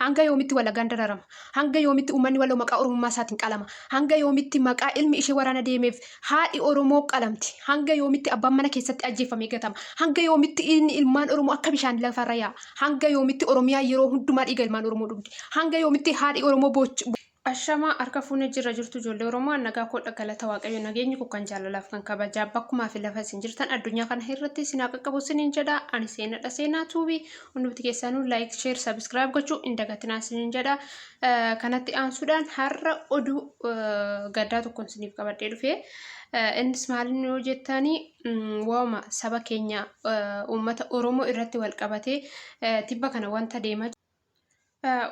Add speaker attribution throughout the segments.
Speaker 1: Hanga yoomitti Wallaggaan dararama? Hanga yoomitti uummanni Walloo maqaa Oromummaa isaatiin qalama? Hanga yoomitti maqaa ilmi ishee waraana deemeef haadhi Oromoo qalamti? Hanga yoomitti abbaan mana keessatti ajjeefamee gatama? Hanga yoomitti dhiigni ilmaan Oromoo akka bishaanii lafarra yaa'a? Hanga yoomitti Oromiyaa yeroo hundumaa dhiiga ilmaan Oromoo dhugdi? Hanga yoomitti haadhi Oromoo booch Ashamaa harka fuune jirra jirtu ijoollee Oromoo an nagaa koodha galata Waaqayyo nageenyi koo kan jaalalaaf kan kabajaa bakkumaa fi lafa isin jirtan addunyaa kana irratti isin haa qaqqabu isiniin jedha ani seenadha seenaa tuubii hundumti keessanuu like share subscribe gochuu hin dagatinaa isiniin jedha kanatti aansuudhaan har'a oduu gaddaa tokkoon isiniif qabadhee dhufe innis maaliin yoo jettanii waama saba keenya uummata Oromoo irratti wal qabatee tibba kana wanta deemaa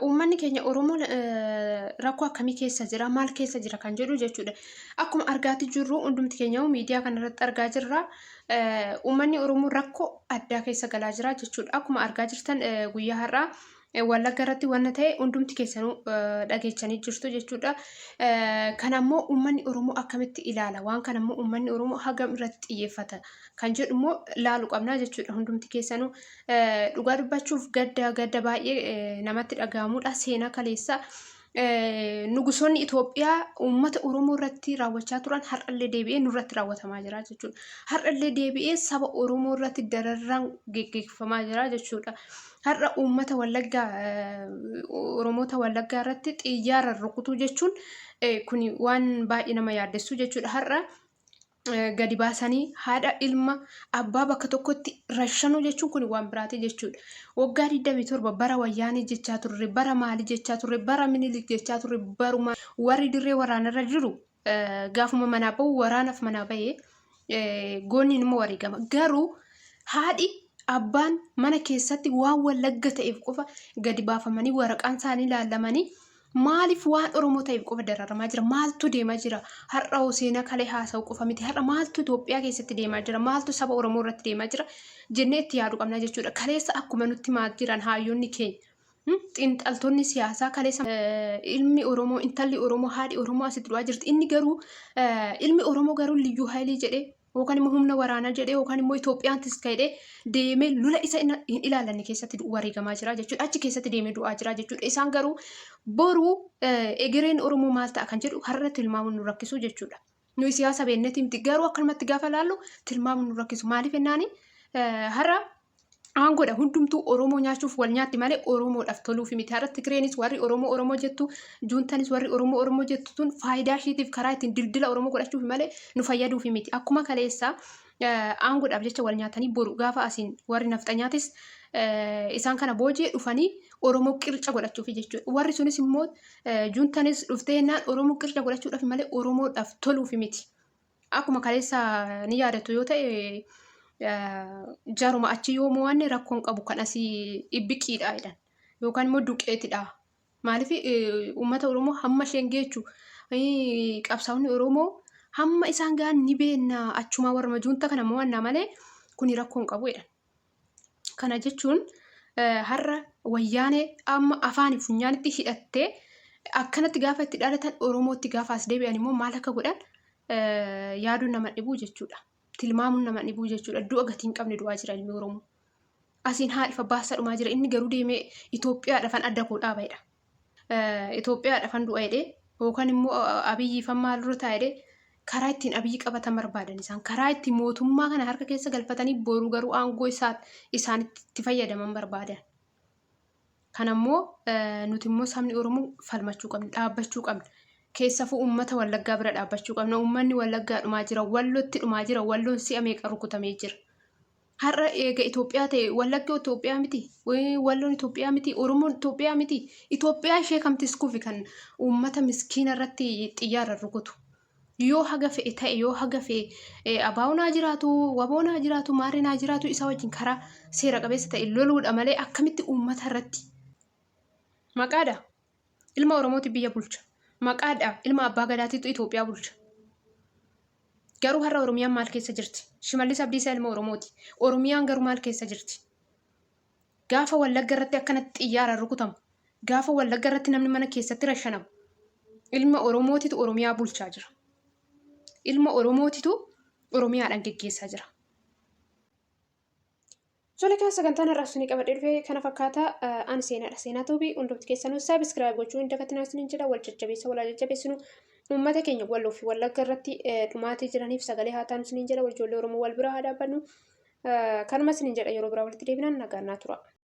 Speaker 1: Uummanni keenya Oromoo rakkoo akkamii keessa jira, maal keessa jira kan jedhu jechuudha. Akkuma argaati jirru hundumti keenya miidiyaa kanarratti argaa jirra. Uummanni Oromoo rakkoo addaa keessa galaa jira jechuudha. Akkuma argaa jirtan guyyaa har'aa Wallagga irratti wanna ta'e hundumti keessanuu dhageechanii jirtu jechuudha. Kana immoo uummanni Oromoo akkamitti ilaala? Waan kana immoo uummanni Oromoo hagam irratti xiyyeeffata? Kan jedhu immoo laalu qabna jechuudha hundumti keessanuu. Dhugaa dubbachuuf gadda gadda baay'ee namatti dhaga'amudha. Seenaa kaleessa nugusoonni Itoophiyaa uummata Oromoo irratti raawwachaa turan har'allee deebi'ee nurratti raawwatamaa jira jechuudha. Har'allee deebi'ee saba Oromoo irratti dararraan geggeeffamaa jira jechuudha. Har'a uummata Wallaggaa Oromoota Wallaggaa irratti xiyyaara rukutuu jechuun kun waan baay'ee nama yaaddessu jechuudha. Har'a gadi baasanii haadha ilma abbaa bakka tokkotti rashanuu jechuun kun waan biraati jechuudha. Waggaa 27 bara wayyaanee jechaa turre, bara maalii jechaa turre, bara minilik jechaa turre, baruma warri dirree waraanarra jiru gaafuma manaa bahu waraanaaf manaa bahee goonni immoo wareegama. Garuu haadhi abbaan mana keessatti waan wallagga ta'eef qofa gadi baafamanii waraqaan isaanii laallamanii Maaliif waan Oromoo ta'eef qofa dararamaa jira? Maaltu deemaa jira? Har'a hoo seenaa kalee haasa'u qofa miti. Har'a maaltu Itoophiyaa keessatti deemaa jira? Maaltu saba Oromoo irratti deemaa jira? Jennee itti yaaduu qabna jechuudha. Kaleessa akkuma nutti himaa jiran haayyoonni keenya. Xiinxaltoonni siyaasaa kaleessa ilmi Oromoo, intalli Oromoo, haadhi Oromoo asitti du'aa jirti. Inni garuu ilmi Oromoo garuu liyyuu haayilii jedhee yookaan immoo humna waraanaa jedhee yookaan immoo Itoophiyaan tiska jedhee deemee lola isa hin ilaallanne keessatti wareegamaa jira jechuudha. Achi keessatti deemee du'aa jira jechuudha. Isaan garuu boruu egereen Oromoo maal ta'a kan jedhu har'a tilmaamuun nu rakkisu jechuudha. Nuyi siyaasa beekneeti miti garuu akkanumatti gaafa laallu tilmaamuun nu rakkisu. Maaliif jennaani har'a aangoodha hundumtuu Oromoo nyaachuuf wal nyaatti malee Oromoodhaaf toluuf miti. Har'a Tigreenis warri Oromoo Oromoo jettu, Juuntanis warri Oromoo Oromoo jettu tun faayidaa ishiitiif karaa ittiin dildila Oromoo godhachuuf malee nu fayyaduuf miti. Akkuma kaleessa aangoodhaaf jecha wal nyaatanii boru gaafa asiin warri nafxanyaatis isaan kana booji'e dhufanii Oromoo qirca godhachuuf jechuudha. Warri sunis immoo Juuntanis dhuftee jennaan Oromoo qirca godhachuudhaaf malee Oromoodhaaf toluuf miti. Akkuma kaleessa ni yaadattu yoo ta'e jaruma achi yoo mo'anne rakkoon qabu kan asii ibbiqiidha jedhan yookaan immoo duqeetidha. Maaliif uummata Oromoo hamma isheen geechu qabsaa'onni Oromoo hamma isaan gahan ni beenna achumaa warra juunta kana mo'annaa malee kuni rakkoon qabu jedhan. Kana jechuun har'a wayyaanee amma afaanii funyaanitti hidhattee akkanatti gaafa itti dhalatan Oromootti gaafa as deebi'an immoo maal akka godhan yaaduun nama dhibuu jechuudha. Tilmaamuun nama dhibuu jechuudha. Du'a gatii hin qabne du'aa jira ilmi Oromoo. Asiin haadha abbaa dhumaa jira. Inni garuu deemee Itoophiyaadhafan adda koo dhaaba jedha. Itoophiyaadhafan du'a jedhee yookaan immoo Abiyyiifan maalirra ta'a jedhee karaa ittiin Abiyyi qabatan barbaadan isaan. Karaa ittiin mootummaa kana harka keessa galfatanii boru garuu aangoo isaa isaanitti itti fayyadaman barbaadan. Kanammoo nuti immoo sabni Oromoo falmachuu qabna, dhaabbachuu qabna. Keessafuu uummata Wallaggaa bira dhaabbachuu qabna. Uummanni Wallaggaa dhumaa jira, Wallotti dhumaa jira, Walloon si'a meeqa rukutamee jira. Har'a eega Itoophiyaa ta'e Wallagga Itoophiyaa miti, Walloon Itoophiyaa miti, Oromoon Itoophiyaa miti. Itoophiyaa ishee kam tiskuufi kan uummata miskiina irratti xiyyaara rukutu. Yoo haga fe'e ta'e yoo haga fe'e abaa'oon haa jiraatu, waboon haa jiraatu, maarreen haa jiraatu isa wajjin karaa seera qabeessa ta'e loluudha malee akkamitti uummata irratti maqaadha. Ilma Oromooti biyya bulcha. Maqaadha ilma abbaa gadaatiitu Itoophiyaa bulcha. Garuu har'a Oromiyaan maal keessa jirti? Shimallis Abdiisaa ilma Oromooti. Oromiyaan garuu maal keessa jirti? Gaafa Wallagga irratti akkanatti xiyyaaraan rukutamu, gaafa Wallagga irratti namni mana keessatti rashanamu, ilma Oromootitu Oromiyaa bulchaa jira. Ilma Oromootitu Oromiyaadhaan geggeessaa jira. Tole kan sagantaan har'aaf isinii qabadhee dhufe kana fakkaata. Ani seenaadha. Seenaa Tuubii hundumti keessanuu subscribe gochuu hin dagatinaa isiniin jedha. Wal jajjabeessa wal haa jajjabeessinu. Uummata keenya Walloo fi Wallagga irratti dhumaatii jiraniif sagalee haa taanu isiniin jedha. Ijoollee Oromoo wal bira haa dhaabbannu. Kanuma isiniin jedha yeroo biraa walitti deebinaan nagaan naa tura.